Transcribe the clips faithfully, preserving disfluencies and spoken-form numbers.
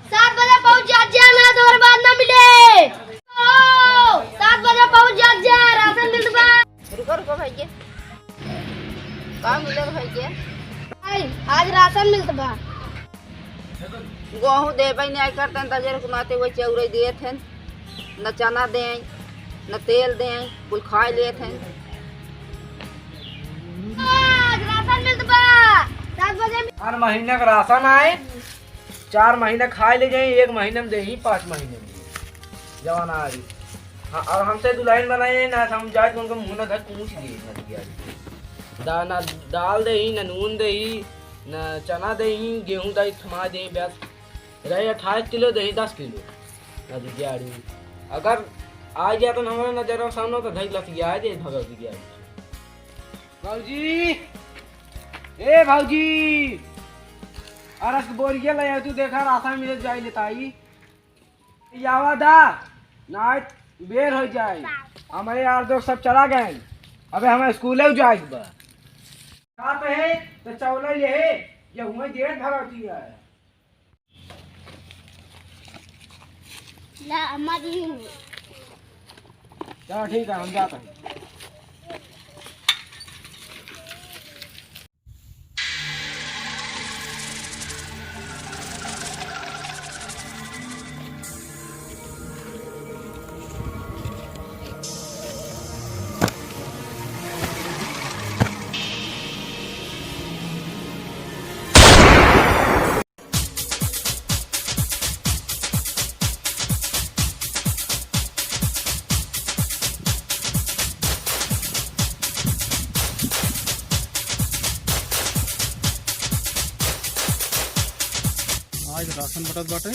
सात बजे पहुँच जा, जा ना, तोहर बात ना मिले। ओ, सात बजे पहुँच जा, जा, राशन मिलत बा। रुको, रुको भैया, का मिलत भैया? आई, आज राशन मिलत बा। गेहूँ देबै नहीं करतन, त जरे कुनाते वही चौरई देत हैं, न चना दें, न तेल दें, कुल खाए लेत हैं। आज राशन मिलत बा, सात बजे में। हर महीना का राशन आए, चार महीना खाए ले जाए, एक महीना में देही, पाँच महीना में देही। जवान आ रही। हाँ, और हमसे दुल्हन बनाए ना, हम जाए तो उनका मुँह ना धर, पूछ दिए ना दिया। दा-, ना दाल देही, ना नून देही, ना चना देही, गेहूँ दाई थमा देही, बस। रहे अट्ठाईस किलो देही, दस किलो। ना दिया। अगर आ गया तो हमारा नजर सामने तो धई लस गया है, जे भगत गया। भौजी, ए भौजी, अरे बोरिया ले आ तू, देखा राशन मिले जाई लेताई। यावा दा, नाइट बेर हो जाए, हमारे यार दोस्त सब चला गए, अबे हमें स्कूले जाए बा। का पे है तो चौला ये है, ये हुए जेठ भगवती है। ला, अम्मा जी। चलो ठीक है, हम जाते हैं। आज राशन बटत बाटे,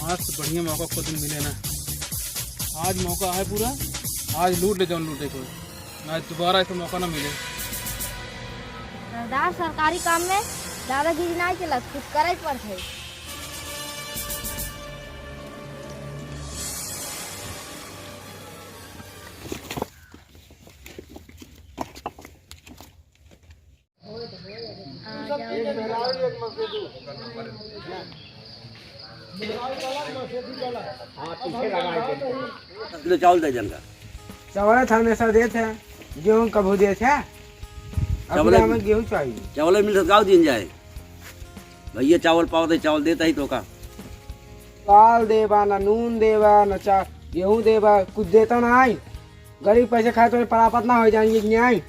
आज तो बढ़िया मौका को दिन मिले ना। आज मौका है पूरा, आज लूट ले जौन लूटे को, आज दोबारा ऐसा मौका ना मिले। सरदार, सरकारी काम में दादागिरी नाहीं चलत, कुछ करे के पड़त है। ले चावल दे जनका। चावल हमेशा देत है, गेहूं कभू देत है, अभी चावल हमें गेहूं चाहिए। चावल मिल सकता दिन जाए। भैया चावल पावत है, चावल देता ही तो का। दाल देबा, ना नून देबा, ना चा-, गेहूं देबा, कुछ देता ना आई। गरीब पैसे खाए तो प्राप्त ना हो जाएंगे कि नहीं?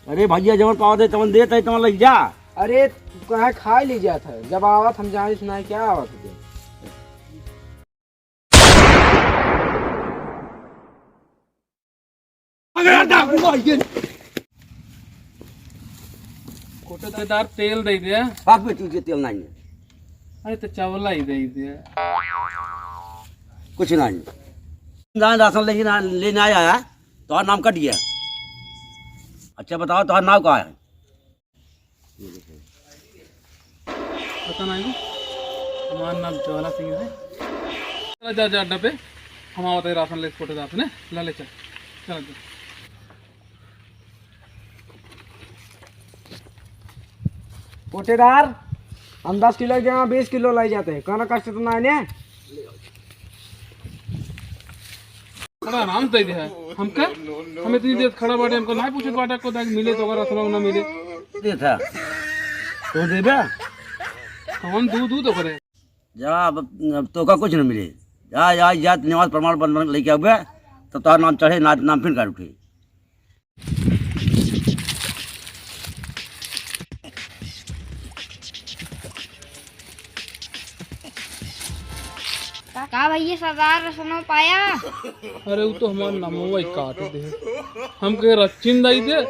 अरे भैया, जवन पावत है, तवन देत है, तवन लइ जा। अरे, तू कहे खाए ले जात है, जब आवत हम जाने सुनाए क्या आवत है? अगर डाकू आइए। कोटेदार, तेल दे दे। बाप में तुझे तेल नहीं है। अरे तो चावल ही दे दे। कुछ नहीं। ना राशन लेके ना, लेने आया है, तुम्हारा नाम कट गया। अच्छा बताओ, तुम्हारा नाम का है? पता नहीं, हमारा नाम ज्वाला सिंह है। चला जा, जा अड्डा पे, हम आवत है राशन ले, कोटेदार से, ने ला ले चल, चला जा। कोटेदार, हम दस किलो के जगह बीस किलो लाई जाते हैं, कोनो कष्ट तो ना है ने? खड़ा आराम से दे दे है। हमका? हम इतनी देर खड़ा बाटे, हमको ना पूछे बाटे, को दाग मिले तो अगर असला ना मिले। दे था। तो देबे? हम दू, दू तो करे। जा, अब, अब तोका कुछ न मिले। जा, जा, जा, निवास प्रमाण पत्र लेके आवे, तो तोहार नाम चढ़े, ना, नाम फिर काट उठे। का, का भैया, सरदार रसनो पाया? अरे, उ तो हमार नामो वही काट दे। हम कहे रच्चिन दाई दे,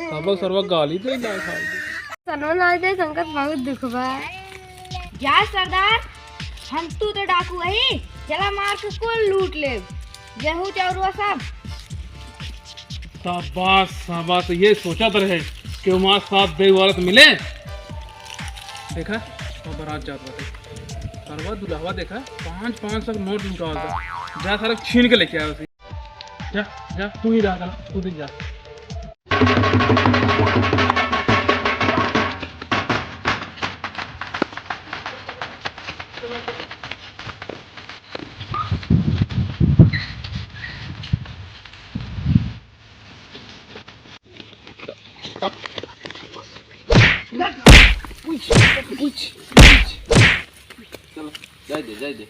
तब सरवा गाली दे, ना खाई दे। सनो ना दे, संकट बहुत दुख बा। जा सरदार, हम तू तो डाकू वही, चला मार के कुल लूट ले, गेहूं चाउरवा सब। शाबाश, शाबाश, ये सोचत रहे कि हमार साथ दे वाला तो मिले। देखा, वो बारात जात बाटे। सरवा दुल्हवा देखा, पाँच पाँच सौ के नोट निकाल दे। जा सारा छीन के लेके आया उसे। जा, जा, तू ही रहा, तू दिन जा। चलो, जाए दे, जाए दे।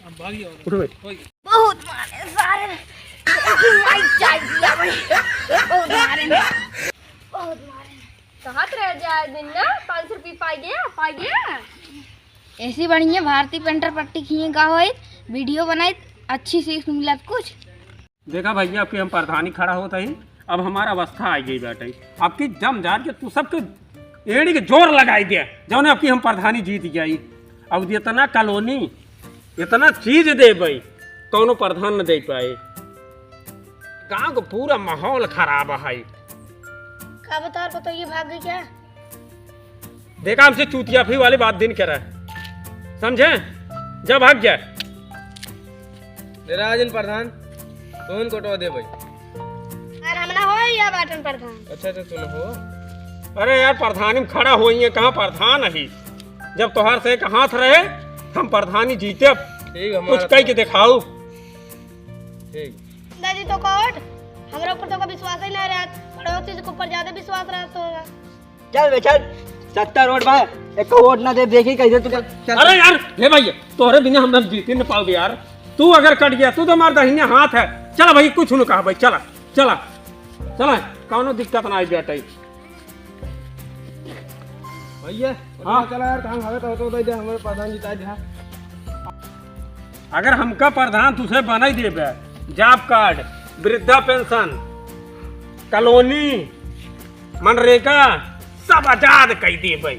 अब भागियो। उठो भाई। बहुत मारे सारे। माई चाय दिया भाई। बहुत मारे। बहुत मारे। कहत रह जाए दिन ना, पाँच सौ रुपये पा गया, पा गया। ऐसी बढ़िया भारतीय पेंटर पट्टी खिए का होई, वीडियो बनाई, अच्छी सीख मिलत कुछ। देखा भैया, अब की हम प्रधानी खड़ा होत ही, अब हमार अवस्था आइ गई बाटे। अब की जम जान के तू सबके एड़ी के जोर लगाई दे, जौने अब की हम प्रधानी जीत जाई। अब इतना कॉलोनी, इतना चीज देबे, कौनो प्रधान न दे पाए। गांव का पूरा माहौल खराब है। का बता रहे, पता ये भाग गई क्या? देखा, हमसे चूतियाफी वाली बात दिन करा, समझे? जा भाग जा। मेरा आज इन प्रधान, तोहन कोटवा दे भाई। यार, हम ना होई या बाटन प्रधान। अच्छा, अच्छा, तू ना हो। अरे यार, प्रधानी में खड़ा होई है, कहाँ प्रधान है? जब तोहार से एक हाथ रहे, हम प्रधानी जीते। ठीक, हमारा कुछ कह के दिखाओ। ठीक। दादी तो कोट, हमरा ऊपर तो का विश्वास ही ना रहत, पड़ोसी के ऊपर ज्यादा विश्वास रहत होगा। चल बे, चल, सत्ता रोड बा, एको वोट ना दे, देखी कैसे तू चल, चल। अरे यार, हे भैया, तोहरे बिना हम जीते न पाओगे यार। तू अगर कट गया, तू तो हमार दाहिने हाथ है। चला भाई, कुछ न कहा भाई, चला, चला, चला, कौनो दिक्कत ना आई बेटा। भैया, हाँ। चला यार, काम हवे तो, तो दे दे, हमारे प्रधान जी ताज है। अगर हमका प्रधान तुसे बनाई देबे, जॉब कार्ड, वृद्धा पेंशन, कॉलोनी, मनरेगा, सब आजाद कई देबे।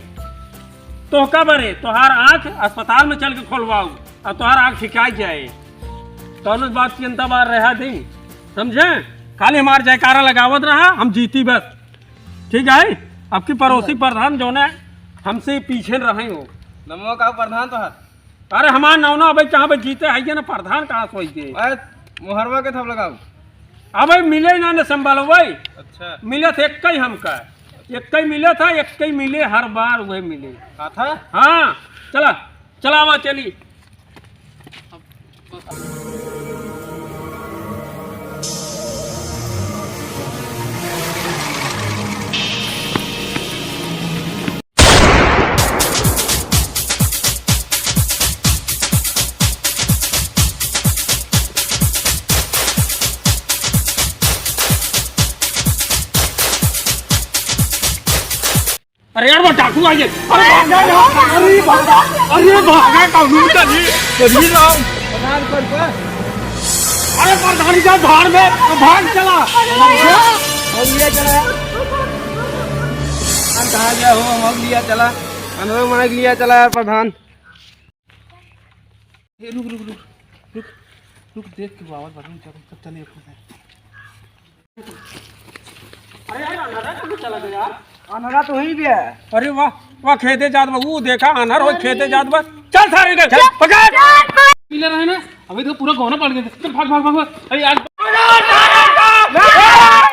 तोहका बरे, तोहार आँख अस्पताल में चल के खोलवाऊ, और तोहार आँख ठिकाई जाए। कौनो बात चिंता बार रहा दी, समझे? खाली हमार जयकारा लगावत रहा, हम जीती बस। ठीक है, अब की पड़ोसी प्रधान जौन है, हमसे पीछे रहे हो। नमो का प्रधान तो है। अरे हमार नौना अबे कहाँ पे जीते है ये ना, प्रधान कहाँ से होई के? अरे मोहरवा के थप लगाओ। अबे मिले ना ने संभालो भाई। अच्छा। मिले थे एक ही हमका, एक ही मिले था, एक ही मिले हर बार वही मिले। हाँ था? हाँ, चला, चला आवा चली। अरे यार, वो डाकू आ गए। अरे भाग, अरे भाग, अरे भाग, अरे भाग, कानून का नहीं, कभी राम। प्रधान पर, पर। अरे प्रधान का धार में, भाग चला। हम ये चला। हम कहाँ गया हो, हम लिया चला। अनुराग मना के लिया चला यार प्रधान। ए, रुक, रुक, रुक, रुक, रुक, देख के बाबा, बाबा, चल, चल, चलिए अपने। अरे यार, अनहरा कहाँ चला गया यार? अनहरा तो वहीं पे है। अरे वाह, वाह, खेते जात बा, वो देखा, अनहर हो, खेते जात बा। चल सारे के, चल। पकड़। मिले रहे ना, अभी तो पूरा गौना पड़ गया। चल, भाग, भाग, भाग, भाग। अरे यार।